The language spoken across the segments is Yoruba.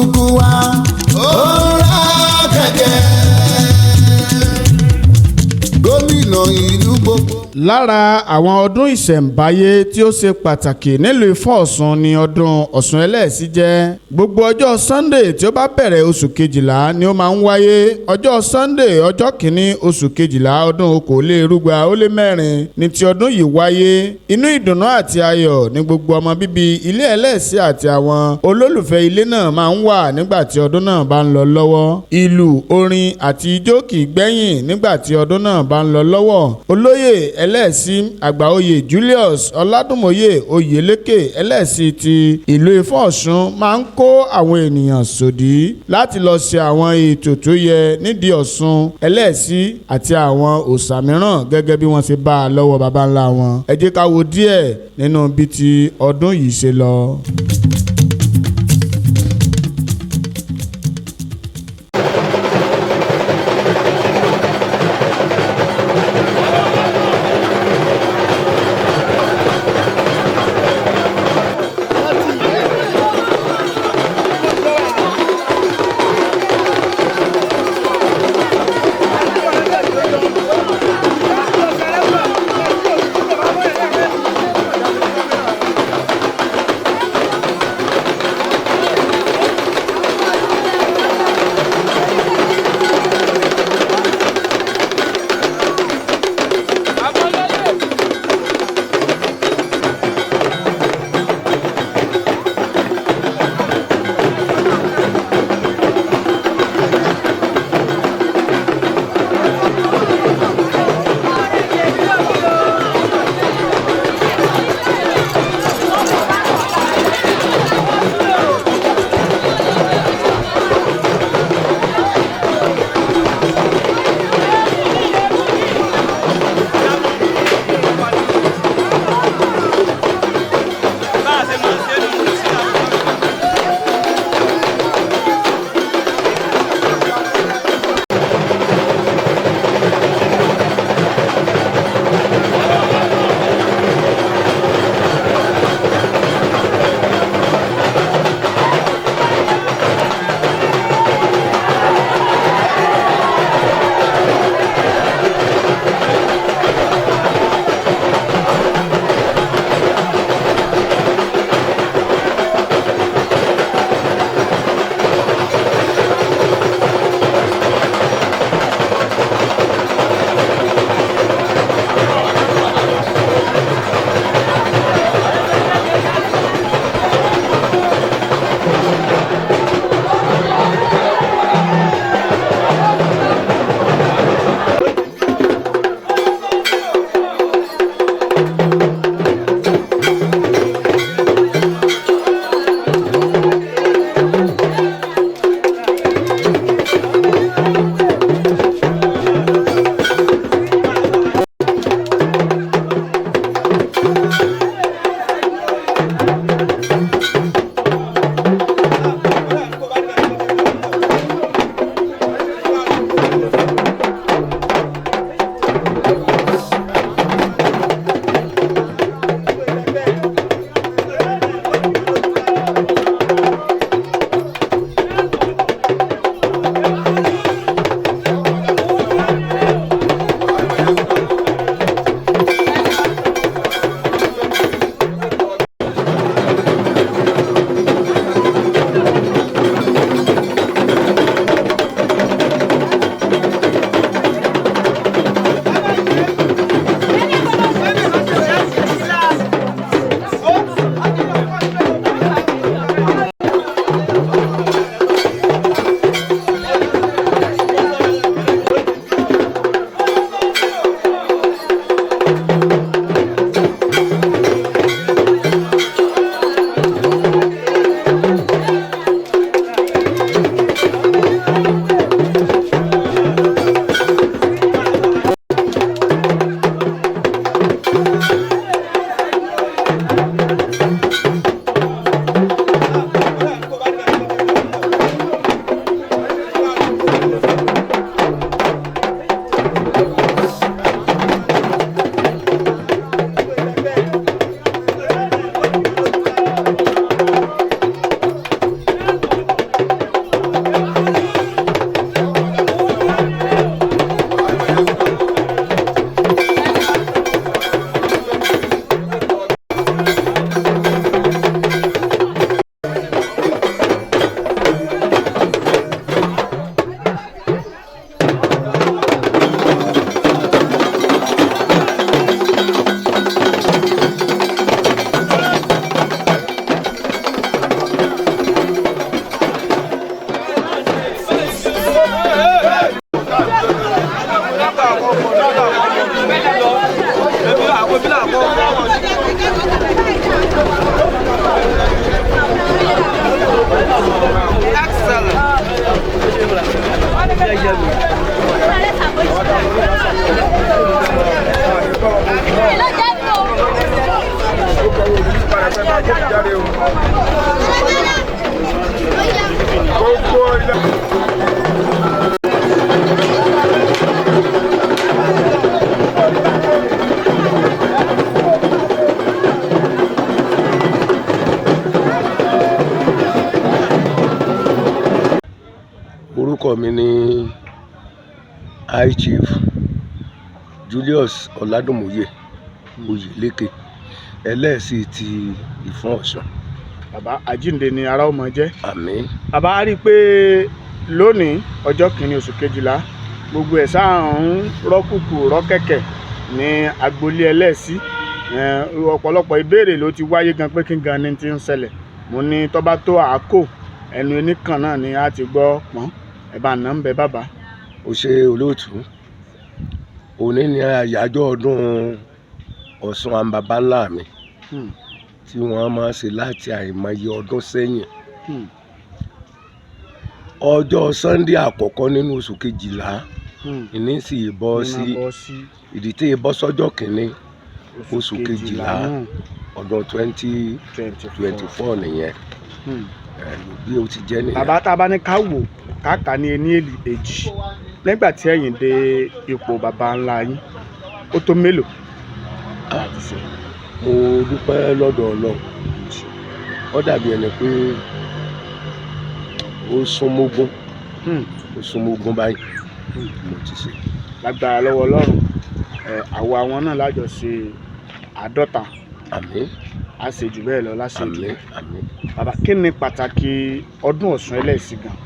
Kálukú wa ó rà kẹ̀kẹ́. Gómìnà ìlú gbogbo. Lára àwọn ọdún ìṣẹ̀ǹbáyé tí ó ṣe pàtàkì nílùú Ifọ̀n Ọ̀ṣun ni ọdún Ọ̀ṣun Ẹlẹ́ẹ̀ṣí jẹ́. Gbogbo ọjọ́ Sunday tí ó bá bẹ̀rẹ̀ oṣù kejìlá ni ó máa ń wáyé. Ọjọ́ Sunday, ọjọ́ kìíní oṣù kejìlá, ọdún 2024 ni ti ọdún yìí wáyé. Inú ìdùnnú àti ayọ̀ ní gbogbo ọmọ bíbí ilé Ẹlẹ́ẹ̀ṣí àti àwọn olólùfẹ́ ilé náà máa ń wà nígbà tí ọdún náà bá ń lọ lọ́wọ́. Ìlù, orin àti ijó kì í gbẹ́yìn nígbà tí ọdún náà bá ń lọ lọ́wọ́. Olóyè Ẹlẹ́ẹ̀ṣí, Àgbàoyè Julius Ọládùnmóyè Oyèlékè Ẹlẹ́ẹ̀ṣí ti ìlú Ifọ̀n Ọ̀ṣun, máa ń kó àwọn ènìyàn sòdí láti lọ ṣe àwọn ètò tó yẹ nídìí Ọ̀ṣun Ẹlẹ́ẹ̀ṣí àti àwọn òòṣà mìíràn gẹ́gẹ́ bí wọ́n ṣe bá a lọ́wọ́ baba ńlá wọn. Ẹ jẹ́ ká wo díẹ̀ nínú bí ti ọdún yìí ṣe lọ. Orúkọ mi ni High Chief Julius Ọládùnmóyè Oyèlékè, Ẹlẹ́ẹ̀sì ti Ìfọ̀n Ọ̀ṣun. Bàbá, àjíǹde ni ara ó mọ jẹ́. Àmín. Bàbá, a rí i pé lónìí, ọjọ́ kìíní oṣù kejìlá, gbogbo ẹ̀ sáà ń rọ́kùkù rọ́kẹ̀kẹ̀ ní agboolé Ẹlẹ́ẹ̀sí. Ọ̀pọ̀lọpọ̀ ìbéèrè ló ti wáyé gan pé kí gan ni ti ń ṣẹlẹ̀. Mo ní tó bá tó àákò, ẹnu oníkan náà ni a ti gbọ́ pọ́n ẹ̀ bá nà ń bẹ bàbá. Ó ṣe, olóòtú. Òní ni àyájọ́ ọdún Ọ̀ṣun àwọn baba ńlá mi tí wọ́n máa ń ṣe láti àìmọye ọdún sẹ́yìn. Ọjọ́ Sunday àkọ́kọ́ nínú oṣù kejìlá ìní sì bọ́ sí. Ní máa bọ́ sí. Ìdí tí ì bọ́ sọ́jọ́ kìíní oṣù kejìlá náà, ọdún 2024 nìyẹn. Bí ó ti jẹ́ nìyẹn. Bàbá, tá a bá ní ká wò ká kà ní ení èlì èjì, nígbà tí ẹ̀yin dé ipò bàbá ńlá yín, ó tó mélòó láti ṣe? Mo dúpẹ́ lọ́dọ̀ Ọlọ́run. Ó dàbí ẹni pé ó súnmógún, ó súnmógún báyìí mo ti ṣe. Lágbára lọ́wọ́ Ọlọ́run, àwọ̀ àwọn náà lájọ ṣe 50. Àmín. Á ṣe jù bẹ́ẹ̀ lọ láṣẹ jù. Àmín, àmín. Bàbá, kí ni pàtàkì ọdún Ọ̀ṣun Ẹlẹ́ẹ̀sí gan?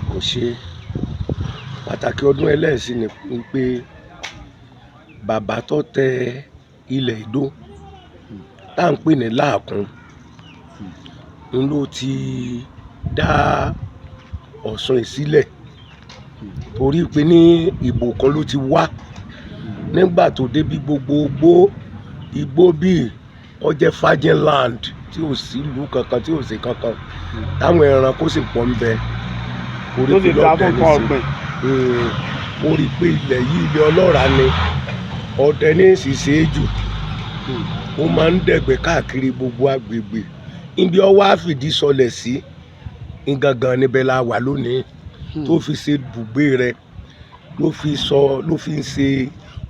Kò ṣe pàtàkì ọdún Ẹlẹ́ẹ̀sí ni pé bàbá tó tẹ ilẹ̀ Ìdó tá à ń pè ní Láàkún ń ló ti dá Ọ̀ṣun yìí sílẹ̀, torí pé ní ìbòkan ló ti wá. Nígbà tó débi, gbogbo igbó bíi ó jẹ́ virgin land tí ò sí ìlú kankan, tí ò sí kankan, táwọn ẹranko sì pọ̀ ń bẹ. Tó sì dáa fún nǹkan ọ̀gbìn. Ó rí i pé ilẹ̀ yìí, ilẹ̀ ọlọ́ràá ni, ọdẹ ní sì ṣe é jù. Ó máa ń dẹ̀gbẹ́ káàkiri gbogbo agbègbè. Ibi ọwọ́ àfìdí sọlẹ̀ sí gangan níbẹ̀ la wà lónìí tó fi ṣe bùgbé rẹ̀, ló fi sọ, ló fi ń ṣe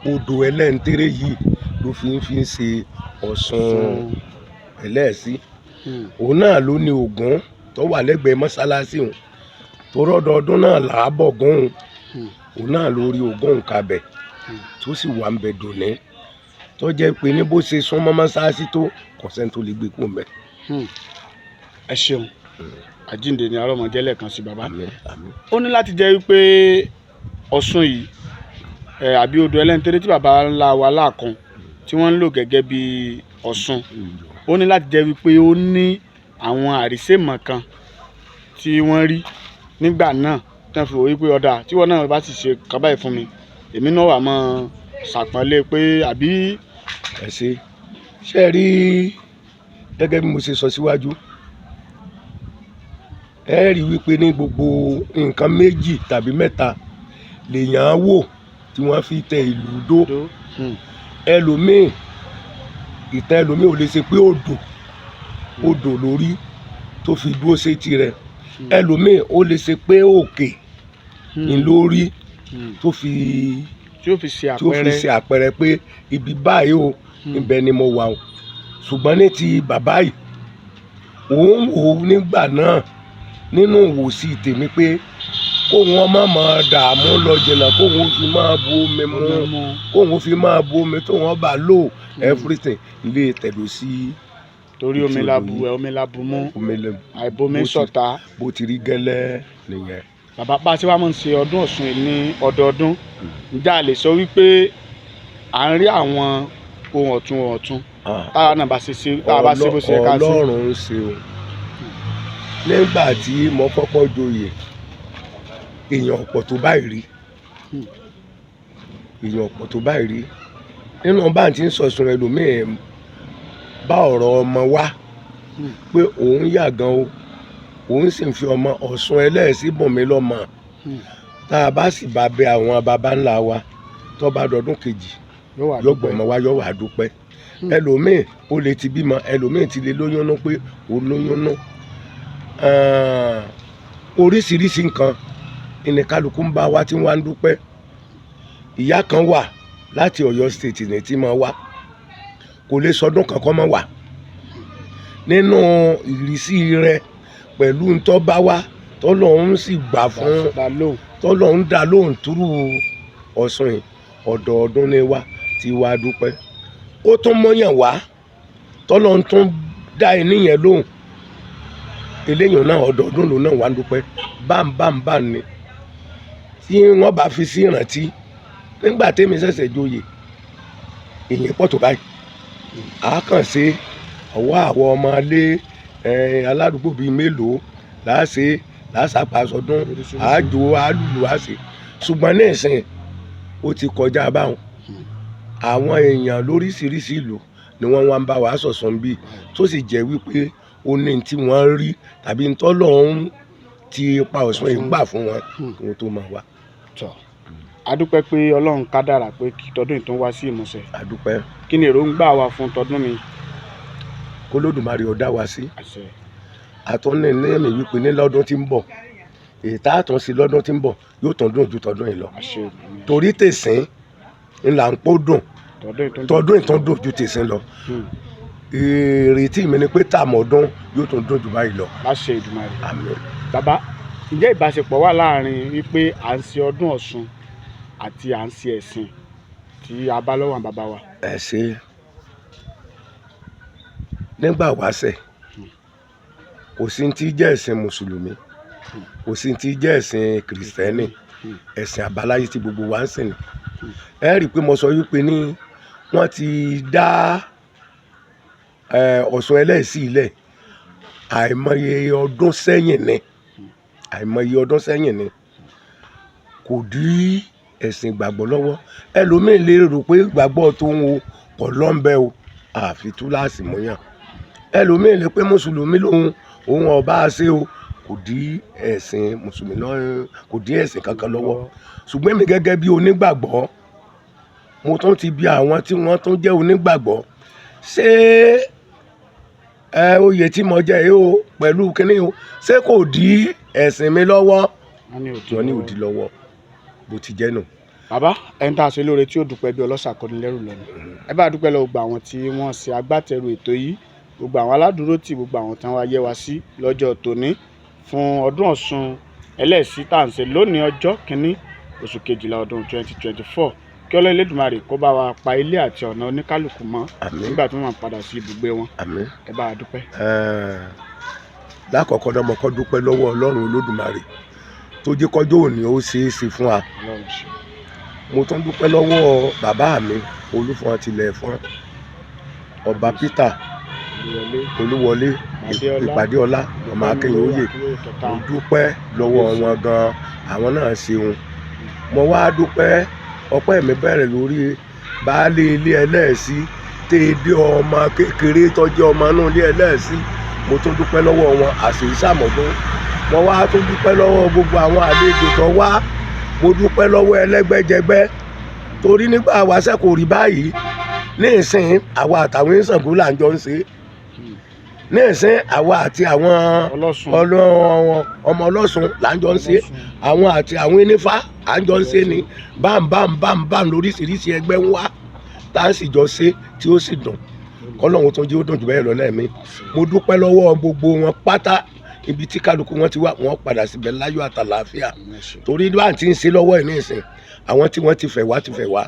odò Ẹlẹ́ntẹ́rẹ́ yìí, ló fi ń ṣe Ọ̀ṣun Ẹlẹ́ẹ̀sí. Òun náà ló ní Ògún tó wà lẹ́gbẹ̀ẹ́ mọ́sálásí òun tó rọ́dọọdún náà làábọ̀ gún òun náà lórí Ògún nkabẹ̀ tó sì wà ń bẹ dòní, tó jẹ́ pé ní bó ṣe súnmọ́ mọ́sálásí tó, kò sẹ́ni tó lè gbé kó mbẹ́. Ẹ ṣeun. Àjíǹde ni arọ́mọjẹ́ lẹ́ẹ̀kan sí, bàbá. Àmín, àmín. Ó ní láti jẹ́ wípé Ọ̀ṣun yìí àbí odò Ẹlẹ́ntẹ́rẹ́ tí bàbá ńlá wa Láàkún tí wọ́n ń lò gẹ́gẹ́ bí Ọ̀ṣun, ó ní láti jẹ́ wípé ó ní àwọn àrísèmọ̀ kan tí wọ́n rí nígbà náà tí wọ́n fi wò wípé ọ̀dà tí wọ́n náà bá sì ṣe kàn báyìí fún mi, èmi náà wà mọ́ ṣàpọ́nlé pé àbí. Ẹ ṣe. Ṣe rí, gẹ́gẹ́ bí mo ṣe sọ síwájú, ẹ rí wípé ní gbogbo nǹkan méjì tàbí mẹ́ta lèèyàn á wò tí wọ́n fi tẹ ìlú dó. Ẹlòmíì, ìtàn ẹlòmíì ò lè ṣe pé odò, odò lórí tó fi dúró sétí rẹ̀. Ẹlòmíì ó lè ṣe pé òkè ńlórí tó fi tí ó fi ṣe tí ó fi àpẹẹrẹ ṣe àpẹẹrẹ pé ibi báyìí o, ibẹ̀ ni mo wà o. Ṣùgbọ́n ní ti bàbá yìí, òun wò ó nígbà náà nínú ìwòsí tèmi pé kóun ọmọ máa dààmú lọ jìnnà, kóun fi máa bu omi mu, kóun fi máa bu omi tó wọn bá lò, everything ilé tẹ̀dó sí. Torí omi la bu ẹ, omi la bu mú. Omi lè àìbomi sọ̀tá. Bó ti rí gẹ́lẹ́ nìyẹn. Bàbá, bá a ṣe wá máa ń ṣe ọdún Ọ̀ṣun yìí ní ọdọọdún, ǹjẹ́ a lè sọ wípé à ń rí àwọn ohun ọ̀tun ọ̀tun táwa náà bá ṣe ṣe, tá a bá ṣe bó ṣe yẹ ká ṣe? Ọlọ́run ń ṣe o. Nígbà tí mo kọ́kọ́ joyè, èèyàn ọ̀pọ̀ tó báyìí rí, èèyàn ọ̀pọ̀ tó báyìí rí nínú bá ń ti ń sọ̀sùn. Ẹlòmíín bá ọ̀rọ̀ ọmọ wá pé òun yà gan o, òun sì ń fi ọmọ Ọ̀ṣun Ẹlẹ́ẹ̀sí bùn mí lọ́mọ. Tá a bá sì bá bẹ àwọn baba ńlá wa, tó bá dọdún kejì, yóò wà yóò gbọmọ wá, yóò wà dúpẹ́. Ẹlòmíì ó lè ti bímọ, ẹlòmíì ti lè lóyún nú pé ó lóyún nú. Oríṣiríṣi nǹkan ìní kálukú ń bá wa tí wọ́n á ń dúpẹ́. Ìyá kan wà láti Ọ̀yọ́ State ní tí máa wá, kò lè sọdún kankan mọ́ wà nínú ìrísí rẹ̀ pẹ̀lú ntọ́ bá wá, tọ́lọ́run sì gbà fún, dá lóhùn. Tọ́lọ́run dá lóhùn túrú Ọ̀ṣun yìí. Ọ̀dọọdún ni wá tí wàá dúpẹ́. Ó tún mọ́yàn wá, tọ́lọ́run tún dá ẹni yẹn lóhùn. Eléyìí náà, ọdọọdún lòun náà wà ń dúpẹ́. Bámbámbám ni tí wọ́n bá fi sí ìrántí. Nígbà tẹ́mi ṣẹ̀ṣẹ̀ joyè, èèyàn pọ̀ tó báyìí, a kàn ṣe ọwọ́ àwọn ọmọ ilé aládùúgbò bíi mélòó láàṣẹ láṣàpàṣọdún, àjò àlùlù àṣẹ. Ṣùgbọ́n ní ìsìn, ó ti kọjá báwọn. Àwọn èèyàn lóríṣiríṣi ìlú ni wọ́n wá ń bá wa sọ̀sọ̀ bíi, tó sì jẹ́ wípé ó ní tí wọ́n rí tàbí ntọ́lọ́hún ti pa Ọ̀ṣun yìí gbà fún wọn kí wọ́n tó máa wá. Tọ́, a dúpẹ́ pé Ọlọ́run kádàrà pé kí tọdún yìí tún wá sí ìmúṣẹ. Àdúpẹ́. Kí ni èròǹgbà wa fún tọdún mi? K'Olódùmarè ó dá wa sí. Àṣẹ. Àtúnní ní èmi wípé ní lọ́dún tí ń bọ̀, èyí tá a tún sí lọ́dún tí ń bọ̀ yóò tún dùn ju tọdún yìí lọ. Àṣẹ. Torí tèsín ńlá ń pọ́ dùn. Tọdún yìí tún Tọdún yìí tún dùn ju tèsín lọ. Ìrètí mi ni pé tàmọ̀dún yóò tún dùn ju báyìí lọ. Láṣẹ Èdùmàrè. Àmín. Bàbá, ǹjẹ́ ìbáṣepọ̀ wà láàrin wípé à ń ṣe ọdún Ọ̀ṣun àti à ń ṣe ẹ̀sìn tí a bá lọ́wọ́ àwọn bàbá wa? Ẹ ṣe. Nígbà wáṣẹ̀, kò sí tí jẹ́ ẹ̀sìn mùsùlùmí, kò sí tí jẹ́ ẹ̀sìn kìrìsìtẹ́nì. Ẹ̀sìn àbáláyé tí gbogbo wa ń sìn ni. Ẹ rí i pé mo sọ wípé ní wọ́n ti dá Ọ̀ṣun ẹlẹ́sìn ilẹ̀ àìmọye ọdún sẹ́yìn ni, àìmọye ọdún sẹ́yìn ni. Kò dí ẹ̀sìn ìgbàgbọ́ lọ́wọ́. Ẹlòmíín lè rò pé ìgbàgbọ́ tó ń wo kọ̀ lọ́nbẹ́ o, àfi túláàsì mọ́yàn. Ẹlòmíín lè pé mùsùlùmí lòun, òun ọba ṣe o, kò dí ẹ̀sìn mùsùlùmí lọ́wọ́, kò dí ẹ̀sìn kankan lọ́wọ́. Ṣùgbọ́n èmi gẹ́gẹ́ bí onígbàgbọ́, mo tún ti bi àwọn tí wọ́n tún jẹ́ onígbàgbọ́, ṣé ẹ oyè tí mo jẹ yìí o pẹ̀lú kínní o, ṣé kò dí ẹ̀sìn mi lọ́wọ́? Wọ́n ní òdì Wọ́n ní lọ́wọ́. Òdì lọ́wọ́, bó ti jẹ́ nù. Bàbá, ẹni tá a ṣe lóore tí ó dúpẹ́ bí ọlọ́ṣà kọ́ni lẹ́rù lọ́nà. Ẹ bá dúpẹ́ lọ gbogbo àwọn tí wọ́n ṣe agbátẹrù ètò yìí, gbogbo àwọn aládùúró tì, gbogbo àwọn tí wọ́n wá yẹ wá sí lọ́jọ́ tòní fún ọdún Ọ̀ṣun ẹlẹ́sìn tá à ń ṣe lónìí, ọjọ́ kìíní oṣù kejìlá ọdún 2024. Kí Ọlọ́run Elédùmarè kó bá wa pa ilé àti ọ̀nà oníkálukú mọ́ Àmín. nígbà tí wọ́n máa padà sí ibùgbé wọn. Àmín. Ẹ bá wa dúpẹ́. Lákọ̀ọ́kọ́ náà, mo kọ́ dúpẹ́ lọ́wọ́ Ọlọ́run Olódùmarè tó jẹ́ kọjọ́ òní ó ṣeé ṣe fún wa. Ọlọ́run ṣe. Mo tún dúpẹ́ lọ́wọ́ bàbá mi, Olúfọ̀n tilẹ̀ fọ́n, Ọba Peter Olúwọlé. Olúwọlé. Ìpàdé-ọlá. Ìpàdéọlá ọmọ Akínyòóyè. Akínyòóyè kẹta. Mo dúpẹ́ lọ́wọ́ wọn gan, àwọn náà ṣeun. Mo wá dúpẹ́, ọpẹ́ mi bẹ̀rẹ̀ lórí baálé ilé ẹlẹ́ẹ̀sí téèdé, ọmọ kékeré tọ́jú ọmọ inú ilé ẹlẹ́ẹ̀sí. Mo tún dúpẹ́ lọ́wọ́ wọn, àṣèyí sàmọ́dún. Mo wá tún dúpẹ́ lọ́wọ́ gbogbo àwọn àlejò tó wá. Mo dúpẹ́ lọ́wọ́ ẹlẹ́gbẹ́jẹgbẹ́, torí nígbà wáṣẹ́ kò rí báyìí. Ní ìsìn, àwa àtàwọn Ìṣàngó là ń jọ ń ṣe. Ní ìsìn, àwa àti àwọn Ọlọ́sùn. Ọmọ ọlọ́sùn là ń jọ ń ṣe. Àwọn àti àwọn onífá à ń jọ ń ṣe ni. Bámbámbámbám lóríṣiríṣi ẹgbẹ́ ń wá, tá a sì jọ ṣe tí ó sì dùn. Kọ́lọ́hún tó jẹ́ ó dùn jù bẹ́ẹ̀ lọ lẹ́ẹ̀mí. Mo dúpẹ́ lọ́wọ́ gbogbo wọn pátá. Ibi tí kálukú wọn ti wá, wọn padà síbẹ̀ láyọ̀ àtàlàáfíà, torí bá ti ń ṣe lọ́wọ́ ẹ̀ ní ìsìn, àwọn tí wọ́n ti fẹ̀ wá ti fẹ̀ wá,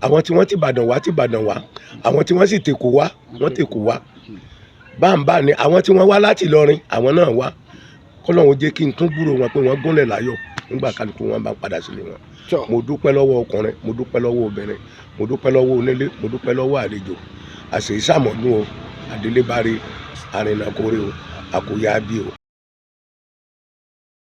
àwọn tí wọ́n ti Bàdàn wá ti Bàdàn wá, àwọn tí wọ́n sì tèkó wá, wọ́n tèkó wá. Báńbá ni àwọn tí wọ́n wá láti Ìlọrin, àwọn náà wá. Kọ́lọ́hún jẹ́ kí n tún gbúrò wọn pé wọ́n gúnlẹ̀ láyọ̀ nígbà kálukú wọn bá padà sílé wọn. Mo dúpẹ́ lọ́wọ́ ọkùnrin, mo dúpẹ́ lọ́wọ́ obìnrin, mo dúpẹ́ lọ́wọ́ onílé, mo dúpẹ́ lọ́wọ́ àlejò. Àṣèyí sàmọ́dún o, àdélébáre, àrìnàkórè o, àkóyá bí o.